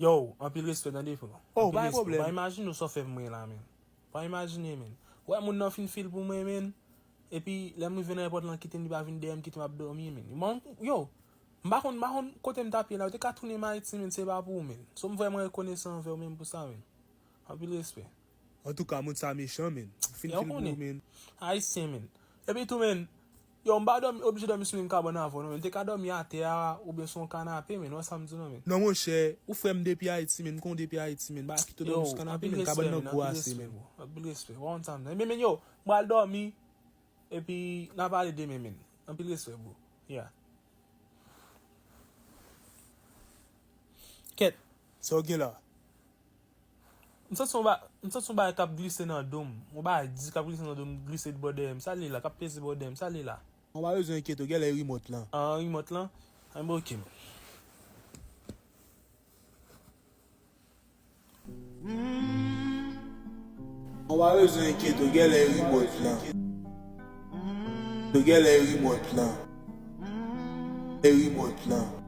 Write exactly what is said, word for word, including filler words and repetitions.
Yo, anpil respè, tande frè. Oh, pa gen pwoblèm. Pa imajine w sa w fè pou mwen la, men. Pa imajine, men. Wè, moun nan fin fil pou mwen, men. Epi, lè m rive nan èpòt lan, kite m, li pa vin dèyè m, kite m ap dòmi, men. Yo, m pa konn, m pa konn kote m t ap ye la. Ou te ka tounen m Ayiti, men, se pa pou ou, men. So, m vrèman rekonesan anvè w, men, pou sa, men. Anpil respè. Antouka, moun sa mechan, men. Fin fil pou ou, men. Ayisyen, men. Epi tou, men, yo, m pa dòmi, oblije dòmi sou menm kabann avè w, non, men. M te ka dòmi atè a, oubyen sou yon kanape, men. Wè sa m di w, non, men. Non, monchè, ou frè m depi Ayiti, men. M konn w depi Ayiti, men. M pa kite w dòmi sou kanape, men. Kabann nan gwo ase, men. Anpil respè, bro. Anpil respè. Ou konn sa m di w. Men, men, yo, m pral dòmi, epi n a pale demen, men. Anpil respè, bro. Yeah. Kèt. Sa w gen la? M santi yon ba, m santi yon bagay k ap glise nan do m. Yon bagay di k ap glise nan do m, glise bò dèyè m. Sa l ye la, k ap peze bò dèyè m. Sa l ye la? Ou pa bezwen enkyete w, genlè e remote lan. Ah, remote lan? Anben, ok, men. Ou pa bezwen enkyete w, genlè e remote lan. Genlè e remote lan. E remote lan.